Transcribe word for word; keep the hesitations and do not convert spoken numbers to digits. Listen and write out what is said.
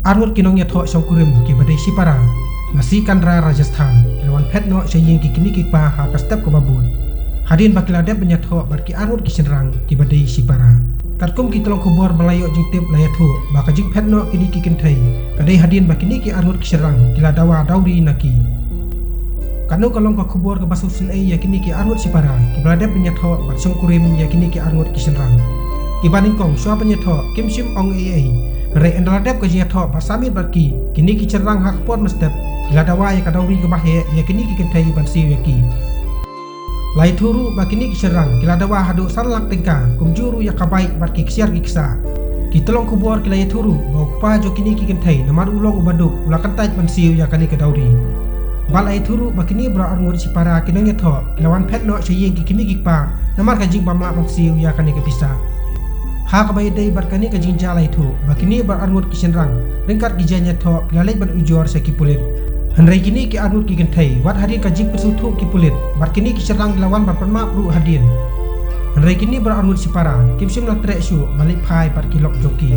Arngut ki nongïathoh shongkurim kiba dei shipara na Sikandra, Rajasthan, ki la wan phet noh sha ïing ki kmie ki kpa ha ka step kaba bud, hadien ba ki la dep ban ïathoh bad ki arngut ki shynrang kiba dei shipara. Katkum ki tyllong khubor ba la ïoh jingtip la ïathuh ba ka jingphet noh kine ki kynthei ka dei hadien ba kine ki arngut ki shynrang ki la dawa dowry na ki. Katno ka long ka khubor kaba sngewsynei ïa kine ki arngut shipara kiba la dep ban ïathoh bad shongkurim ïa kine ki arngut ki shynrang. Kiba nyngkong, shuwa ban ïathoh kim shym ong ei ei. Hynrei ynda la dep ka jingïathoh bad submit bad ki, kine ki shynrang ha ka por mynstep ki la dawa ïa ka dowry kaba heh ïa kine ki kynthei ban siew ïa ki. La ïathuh ruh ba kine ki shynrang ki la dawa haduh san lak tyngka, kumjuh ruh ïa ka bike bad ki ksiar ki ksah. Ki tyllong khubor ki la ïathuh ruh ba u kpa jong kine ki kynthei, namar u long uba duk, u la kyntait ban siew ïa kane ka dowry. Bad la ïathuh ruh ba kine baroh arngut shipara ki nongïathoh ki la wan phet noh sha ïing ki kmie ki kpa namar ka jingbymlah ban siew ïa kane ka pisa. Ha kaba ïadei bad kane ka jingjia, la ïathuh ba kine baroh arngut ki shynrang ryngkat ki jaiñ ïathoh ki la leit ban ujor sha ki pulit. Hynrei kine ki arngut ki kynthei, wat hadien ka jingpynsngewthuh ki pulit bad kine ki shynrang ki la wan ban pan map ruh hadien. Hynrei kine baroh arngut shipara kim shym la treh shuh ban leit phai bad ki lok jong ki.